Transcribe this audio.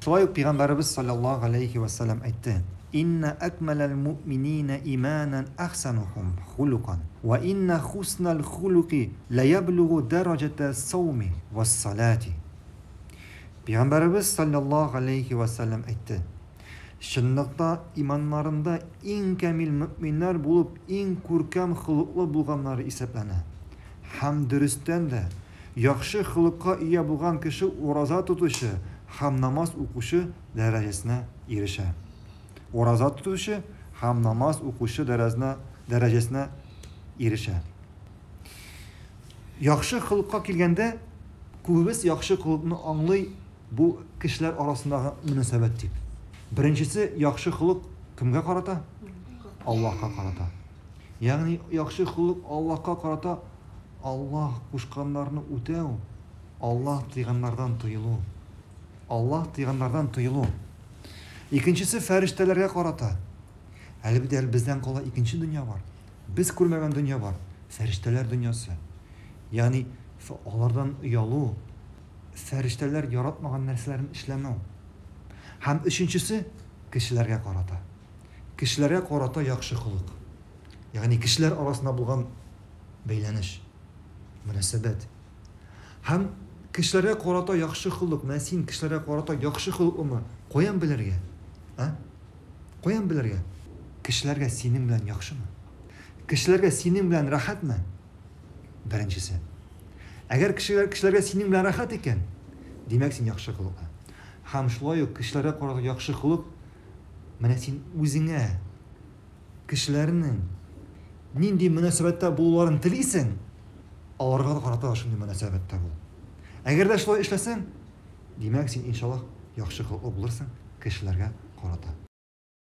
Шулай ук Пәйгамбәребез салләллаһу галәйһи вә сәлләм әйтте, Иннә әкмәләл муъмининә иманән әхсәнухум хулукан, вә иннә хуснәл хулуки лә яблугу дәрәҗәтә сауми вәс-салати. Пәйгамбәребез салләллаһу галәйһи вә сәлләм әйтте, Чынлыкта иманнарында иң камил мөэминнәр булып иң күркәм холыклы булганнары исәпләнә. Һәм дөрестән дә, яхшы холыкка ия булган кеше ураза тотучы һәм намаз укучы дәрәҗәсенә ирешә. Ураза тотучы һәм намаз укучы дәрәҗәсенә ирешә. Яхшы холыкка килгәндә, күбебез яхшы холыкны аңлый бу кешеләр арасындагы мөнәсәбәт дип. Беренчесе яхшы холык кемгә карата? Аллаһка карата. Ягъни яхшы холык Аллаһка карата Аллаһ кушканнарны үтәү, Аллаһ тыйганнардан тыелу. Аллаһ тыйганнардан тыелу. Икенчесе фәрештәләргә карата. Әле бит әле бездән кала икенче дөнья бар. Без күрмәгән дөнья бар. Фәрештәләр дөньясы. Ягъни алардан оялу, фәрештәләр яратмаган нәрсәләрен эшләмәү. Һәм өченчесе кешеләргә карата. Кешеләргә карата яхшы холык. Ягъни кешеләр арасында булган бәйләнеш, мөнәсәбәт. Һәм кешеләргә карата яхшы холык. Менә син кешеләргә карата яхшы холыклымы? Каян белергә? А? Каян белергә? Кешеләргә синең белән яхшымы? Кешеләргә синең белән рәхәтме? Беренчесе. Әгәр кешеләр кешеләргә синең белән рәхәт икән, димәк син яхшы холыклы. Һәм шулай ук кешеләргә карата яхшы холык менә син үзеңә кешеләрнең нинди мөнәсәбәттә булуларын телисең, аларга да карата шундый мөнәсәбәттә бул. Әгәр дә шулай эшләсәң, димәк син иншаллаһ яхшы холыклы булырсың кешеләргә карата.